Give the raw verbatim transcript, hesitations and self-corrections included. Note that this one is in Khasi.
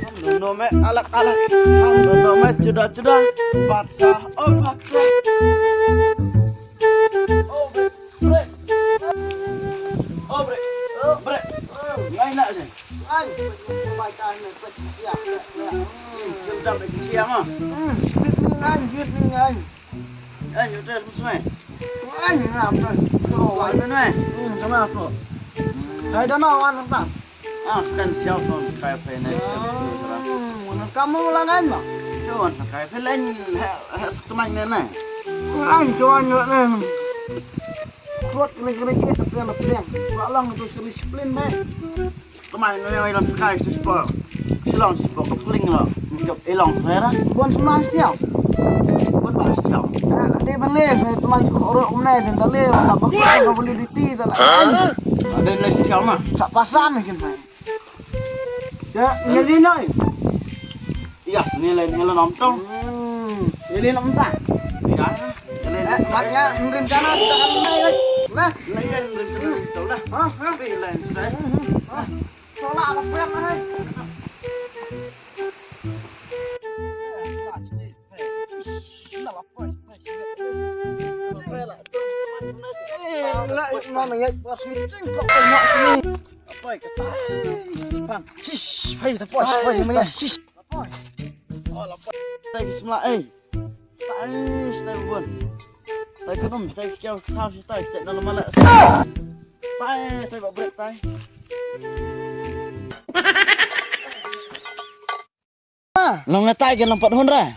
Nom nom eh, alak alak. Nom nom eh, juda juda. Batsah, oh batsah. Oh, brek, brek. Oh, brek, brek. Ngai nak je. Ngai. Bai kan, bai, ya, ya, ya. Hmm, jam jam lagi siang ah. Hmm, speed ni ngai, speed ni ngai. Eh, nyu teh, semai. Ngai, ngai, ngai. So, wan, ngai. Hmm, sama so. Hai, dah mau wan, tak? Ah, kan jauh son kai pe nai. Hmm, mana kamu ulang kan, Mak? Jauh son kai pe lain, ha, ha, satu main nai. Ngai, jauh ngai, ngai. Kuat kena kena ke, tapi anak pedang. Kuat lang tu seri splin, bai. Teman ini yang ilong kai tu sport. Silong sport ke peling lo. Untuk ilong saya dah. Bukan semua siau. Bukan bah siau. Dia beli, saya teman kau orang umnai dan tali, tak pakai kau beli di ti, tak lah. Ada nasi siau mah. Tak pasang ni kan. Ya, nyeri noi. Iya, ni lain, ni lain nonton. Hmm, ini nonton. Iya, ini. Eh, maknya ngirim sana kita kan naik. Nah, nah iya ngirim sana kita lah. Hah, hah. Tapi lain sudah. Hmm, hmm. Hah. Soalnya apa yang mana? Apa kata? Bang, shish, pai, pai, pai, pai, shish. Pai. Oh, lapar. Tai ki semla, eh. Tai, tai bun. Tai kunum, tai kiau, tau, tai, tai dalam malak. Tai, tai bak brek, tai. Long ngai tai ke long pat hun ra.